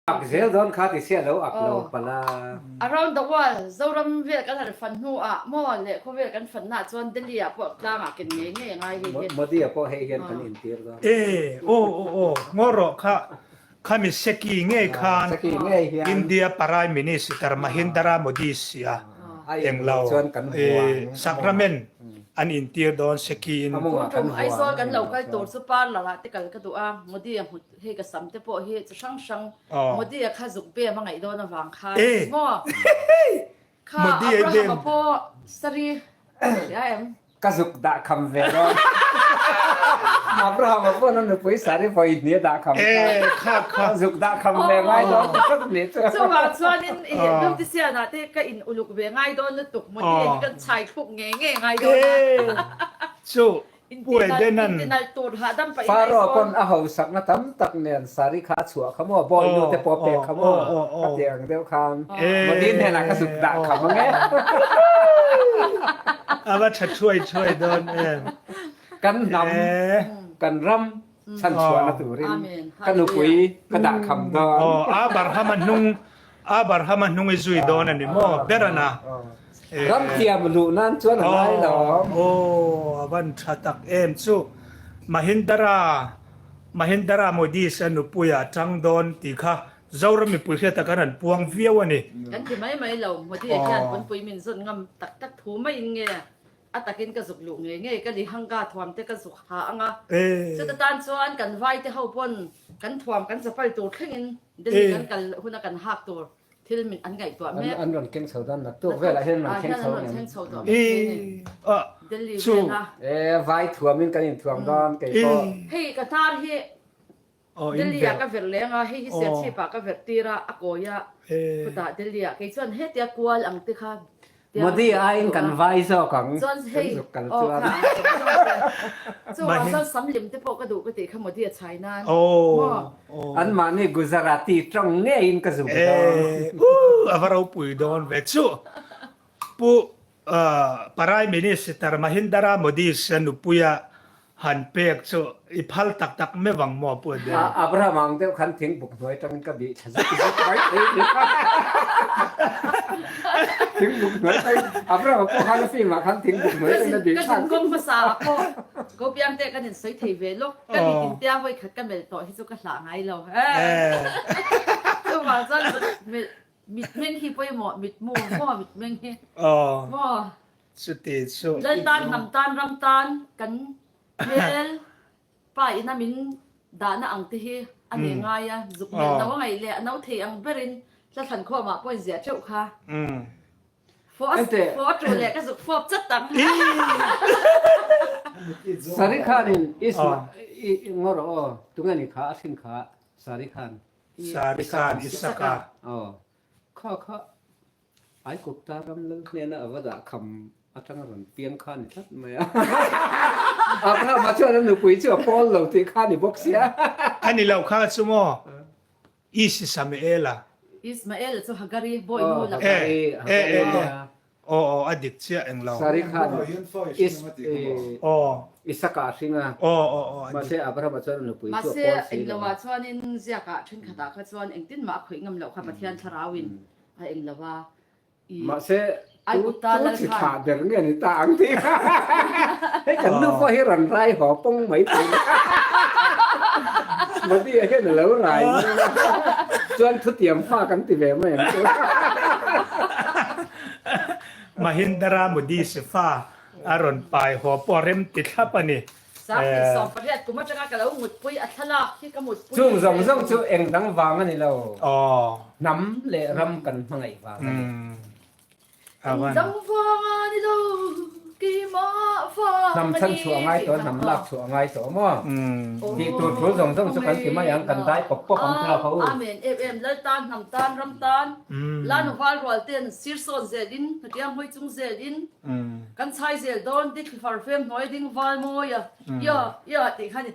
Ak zel dawn kha ti sia lo ak lo palh a. Around the world, Zoram vel kan han fan hnu ah maw leh khawvel kan fan na chuan Delhi ah pawh tlang ah ken ngei ngei a ngai hei hi. Modi ah pawh hei hian kan intir dawn. E, aw aw aw, ngaw rawh kha, khami Seki ngei khan Seki ngei hian. India Prime Minister Mahindra Modi si a, A in englo, chuan kan e, huang. Sacrament an intir dawn Seki in. A mawngah Tun kan tum Aizawl huang kan a lo ni kal tur chuan. chu parlour ah te kal ka duh a, Modi a hmu Hei ka sam te pawh hi chi hrang hrang Modi a kha zuk bem a ngaih dawn avang khan maw? Kha Abraham a pawh sari hria em? Ka zuk dah kham ve dawn. Abraham a pawn a nupui sari vawi hnih a dah kham kha. Ka zuk dah kham ve ngai dawn ti tlat nih chu. Chuvang chuanin i beautician ah te ka in uluk ve ngai dawn lutuk Modi a hi kan chhai thluk ngei ngei ngai dawn a. Chu Pu Edenan. Pharaoh pawn a hausakna tam tak nen Sari kha a chhuah kha maw, bawi nu te pawh a pek kha maw, ka ti ang deuh khan Modi hnenah ka zuk dah kham ang e. A va tha thuai thuai dawn em. Kan hnam, kan ram chhanchhuahna turin ka nupui ka dah kham dawn. Aw, Abraham-a hnung Abraham-a hnung i zui dawn a ni maw? Ber ana. Ram thiam luh nan chuan a ngai lo. Aw, a van tha tak em chu. Mahindra, Mahindra Modi-s a nupuia tang dawn tih kha Zoram mipui hriat tak an han puang viau a ni. Kan ti mai mai lo, Modi-a hian Pawnpui min zawn ngam tak tak thu maiin nge a takin ka zuk luh ngei ngei, ka lihangka thuam te ka zuk ha ang a, chuta tan chuan kan vai te ho pawn kan thuam kan chapal tur thlengin Delhi kan kal huna kan hak tur thil min an ngaihtuah mek. An rawn keng chho dawn naktuk velah hian an rawn thleng chho ngem. Thleng chho tawh mek thei ni. Delhi vela. E vai thuamin kan inthuam dawn kei pawh. Hei ka hnar hi Delhi ah ka verh leng a, hei hi Serchhip ah ka verh tir a, a kawi a, khutah Delhi ah kei chuan hetia kual ang te kha Modi aiin kan vai zawk ang, kan zuk kal chuan. Chuvang chuan sam lim te pawh ka duh ka tih kha Modi a chhai nan maw? Anmahni Gujarati tawng ngeiin ka zuk dawn. A va ropui dawn ve chu. Pu Prime Minister Mahindra Modi se nupuia Han pek chu i phal tak tak meuh ang maw Pu Eden? Abraham ang deuh khan thingbuk hnuai atangin ka bih thla zuk zuk mai thei ni. Thingbuk hnuai atangin Abraham pawh khan a film ah khan thingbuk hnuai atangin a bih Ka thla. zinkawng hmasa ah pawh Gopiang te kan insawi thei ve lawk. Ka mit in tia vawi khat ka melh tawh hi chu ka hlah ngai lo. Chuvang chuan melh mitmeng hi pawimawh mitmu maw mitmeng hi maw. Chuti chu. Lal tan, hnam tan, ram tan kan hmel pa ina min dahna ang te hi a nei ngai a, zuk hmel no a ngaih leh a no thei ang berin hla thlan khawmah pawh in ziah teuh kha. Fawh a fawh a tul leh ka zuk fawp chat ang. Sari khanin Isma i ngaw rawh aw, tunge ni kha a hrin kha Sari khan. Sari khan Isaka. Aw, kha kha Aikupta ram lal hnena a va dah kham atanga rawn piang kha a ni tlat mai a. Abrahama chuan a nupui chu a pawl lo tih kha a ni bawk sia. A ni lo kha chu maw Isisamaela. Ismaela chu Hagari bawi nu lakah. E e e e aw aw a dik chiah eng lo. Sari khan Isaka a hring a. Aw aw aw a dik. Mahse Abrahama chuan a nupui chu a pawl si lo. Mahse englo ah chuanin ziakah thenkhatah kha chuan engtin mah a khawih ngam loh kha Pathian thlarauin A eng lo a, i Mahse, tu Aigupta tu lal chi khan. thlah ber nge ni ta ang tih kha. Hei kan nu pawh hi rawn rai haw pawng mai thei a. Modi-a hian a lo rai mek a. Chuan thutiam fa kan ti ve mai ang chu. Mahindra Modi Sifa a rawn pai haw pawh rem ti thlap a ni. Sanghnih 18 kum atanga ka lo mutpui a thlalak hi ka mutpui Chung zawng zawng chu eng dang vang a ni lo. Hnam leh ram kan hmangaih vang a ni. Eng dang vang a ni lo, keimah vang a ni. Hnam chhan chhuah a ngai tawh a, hnam lak chhuah a ngai tawh maw? Tih tur thu zawng zawng chu kan ti mai ang, kan dai pawp pawp ang tlak ho. Amen em em, Lal tan, hnam tan, ram tan, Lanu val rual ten sir sawn zel in, hnutiang hawi chung zel in, Kan chhai zel dawn ti thlifar fem hnuai ding val mawi a, ia ia tih kha ni.